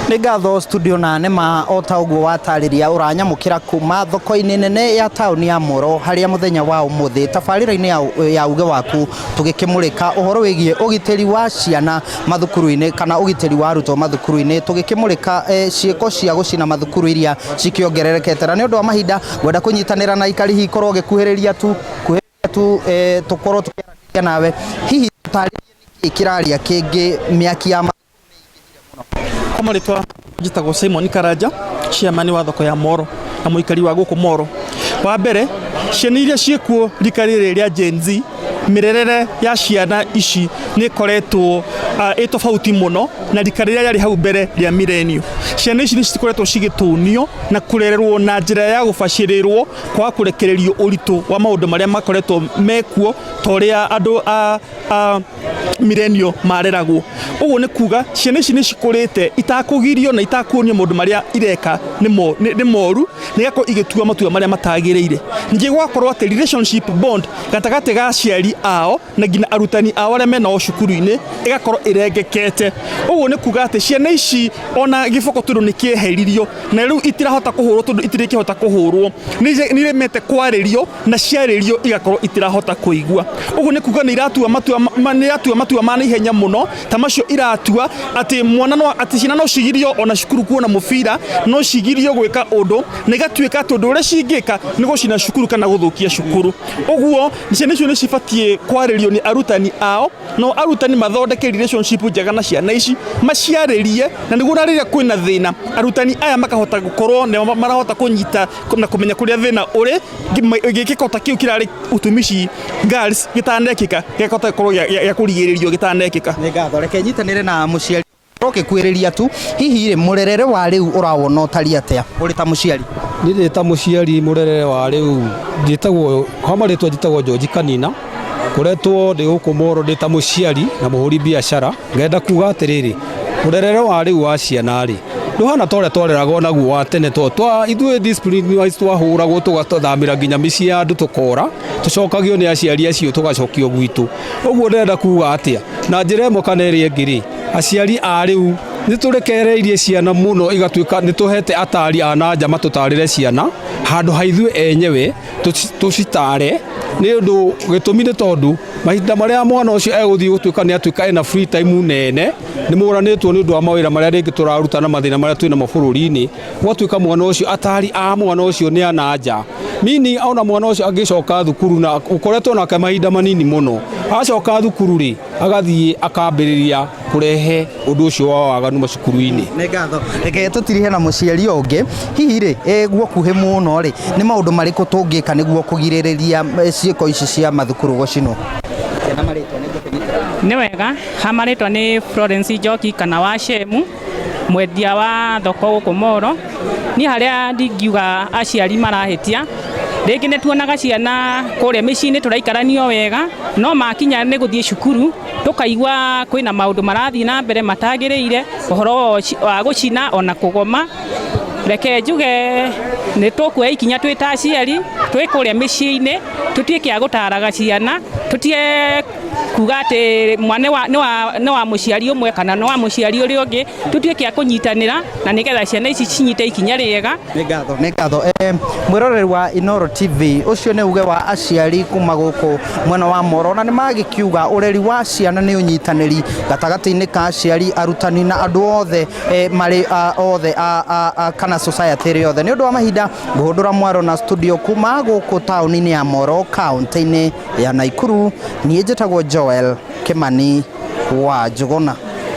Nĩ ngatho studio na nĩma o ta ũguo watarĩria ũranyamũkĩra kuma thoko-inĩ nene ya taũni ya Moro harĩa mũthenya wa ũmũthĩ tabarĩra-inĩ ya, ya uge waku tũgĩkĩmũrĩka ũhoro wĩgiĩ ũgitĩri wa ciana mathukuru-inĩ kana ũgitĩri wa arutwo mathukuru-inĩ tũgĩkĩmũrĩka eh, ciĩko cia gũcina mathukuru iria cikĩongererekete na nĩ ũndũ wa mahinda ngwenda kũnyitanĩra na aikari hihi korwo ũgĩkuhĩrĩria tu kuhĩrĩria tu eh, tũkorwo tũkĩaranĩria nawe hihi tũtarĩrie nĩkĩ kĩraria kĩngĩ mĩaki ya Kwa marĩtwa njĩtagwo Simon Karanja, chairman wa thoko ya Moro na mũikari wa gũkũ Moro. Wa mbere, ciana iria ciĩkuo rika rĩrĩ rĩa Gen Z, mĩrerere ya ciana ici nĩ ĩkoretwo ĩ tofauti mũno na rika rĩrĩa rĩarĩ hau mbere rĩa millennial. Ciana ici nĩ cikoretwo cigĩtũnio na kũrererwo na njĩra ya gũbacĩrĩrwo, kwaga kũrekererio ũritũ wa maũndũ marĩa makoretwo mekuo ta ũrĩa andũ a a millennial mareragwo. Ũguo nĩ kuga ciana ici nĩ cikũrĩte itakũgirio na itakuonio maũndũ marĩa ireka nĩ moru, na igakorwo igĩtua matua marĩa matagĩrĩire. Ningĩ gũgakorwo atĩ relationship bond gatagatĩ ga aciari ao na nginya arutani ao arĩa menao cukuru-inĩ ĩgakorwo ĩrengekete. Ũguo nĩ kuga atĩ ciana ici ona gĩboko tondũ nĩ kĩeheririo na rĩu itirahota kũhũrwo tondũ itirĩkĩhota kũhũrwo, nĩ iremete kwarĩrio na ciarĩrio igakorwo itirahota kũigua. Ũguo nĩ kuga nĩ iratua matua nĩ iratua matua ma naihenya mũno ta macio iratua atĩ mwana no atĩ ciana no cigirio ona cukuru kuona mũbira, no cigirio gwĩka ũndũ na igatuĩka atĩ ũndũ ũrĩa cingĩka nĩ gũcina cukuru kana gũthũkia cukuru. Ũguo ciana icio nĩ cibatiĩ kwarĩrio nĩ arutani ao nao arutani mathondeke relationship njega na ciana ici maciarĩrie na nĩguo na rĩrĩa kwĩna thĩna arutani aya makahota gũkorwo nĩo marahota kũnyita na kũmenya kũrĩa thĩna ũrĩ gĩkĩko ta kĩu kĩrarĩ utumishi girls gĩtanekĩka gĩkahota gũkorwo gĩa kũrigĩrĩrio gĩtanekĩka. Nĩ ngatho, reke nyitanĩre na mũciari ũgĩkuhĩrĩria tu, hihi rĩ mũrerere wa rĩu ũrawona ũtariĩ atĩa ũrĩ ta mũciari? Niĩ ndĩ ta mũciari mũrerere wa rĩu njĩtagwo, kwa marĩtwa njĩtagwo George Kanina, ngoretwo ndĩ gũkũ Moro ndĩ ta mũciari na mũhũri biacara, ngenda kuga atĩrĩrĩ, mũrerere wa rĩu wa ciana rĩ, ndũhana ta ũrĩa twareragwo naguo wa tene tondũ ithuĩ discipline wise twahũragwo tũgathamĩra nginya mĩciĩ ya andũ tũkora, tũcokagio nĩ aciari acio tũgacokio gwitũ. Ũguo ndĩrenda kuga atĩa? Na njĩra ĩmwe kana ĩrĩa ĩngĩ rĩ, aciari a rĩu nĩ tũrekereirie ciana mũno igatuĩka nĩ tũhete atari a na nja matũtarĩre ciana handũ ha ithuĩ enyewe tũcitare nĩ ũndũ gĩtũmi nĩ tondũ mahinda marĩa mwana ũcio egũthiĩ gũtuĩka nĩ atuĩka ena free time nene nĩ mũranĩtwo nĩ ũndũ wa mawĩra marĩa rĩngĩ tũraruta na mathĩna marĩa twĩnamo bũrũri-inĩ gwatuĩka mwana ũcio atari a mwana ũcio nĩ a na nja meaning ona mwana ũcio angĩcoka thukuru na ũkoretwo nake mahinda manini mũno acoka thukuru rĩ agathiĩ akambĩrĩria kũrehe ũndũ ũcio wa waganu macukuru-inĩ. Nĩ ngatho. Reke tũtirihe na mũciari ũyũ ũngĩ. Hihi rĩ, ĩ guokuhĩ mũno rĩ, nĩ maũndũ marĩkũ tũngĩka nĩguo kũgirĩrĩria ciĩko ici cia mathukuru gũcinwo? Nĩ wega, ha marĩtwa nĩ Florence Njoki kana wa Shemu, mwendia wa thoko gũkũ Moro. Niĩ harĩa ndingiuga aciari marahĩtia, rĩngĩ nĩ tuonaga ciana kũrĩa mĩciĩ-inĩ tũraikarania o wega, no makinya nĩ gũthiĩ cukuru, tũkaigua kwĩna maũndũ marathiĩ na mbere matagĩrĩire, ũhoro wa gũcina ona kũgoma. Reke njuge nĩ tũkuoya ikinya twĩ ta aciari, twĩ kũrĩa mĩciĩ-inĩ, tũtuĩke a gũtaraga ciana, tũtige kuga atĩ mwana nĩ wa mũciari ũmwe kana nĩ wa mũciari ũrĩa ũngĩ, tũtuĩke a kũnyitanĩra na nĩgetha ciana ici cinyite ikinya rĩega. Nĩ ngatho, nĩ ngatho. Eh, mwĩroreri wa Inooro TV, ũcio nĩ uge wa aciari kuma gũkũ mwena wa Moro, na nĩ magĩkiuga ũreri wa ciana nĩ ũnyitanĩri gatagatĩ-inĩ ka aciari, arutani na andũ othe eh, marĩ othe a kana society ĩrĩ yothe. Nĩ ũndũ wa mahinda ngũhũndũra mwaro na studio kuma gũkũ taũni-inĩ ya Moro, kaũntĩ-inĩ ya Naikuru. Niĩ njĩtagwo Joel Kimani wa Njũgũna.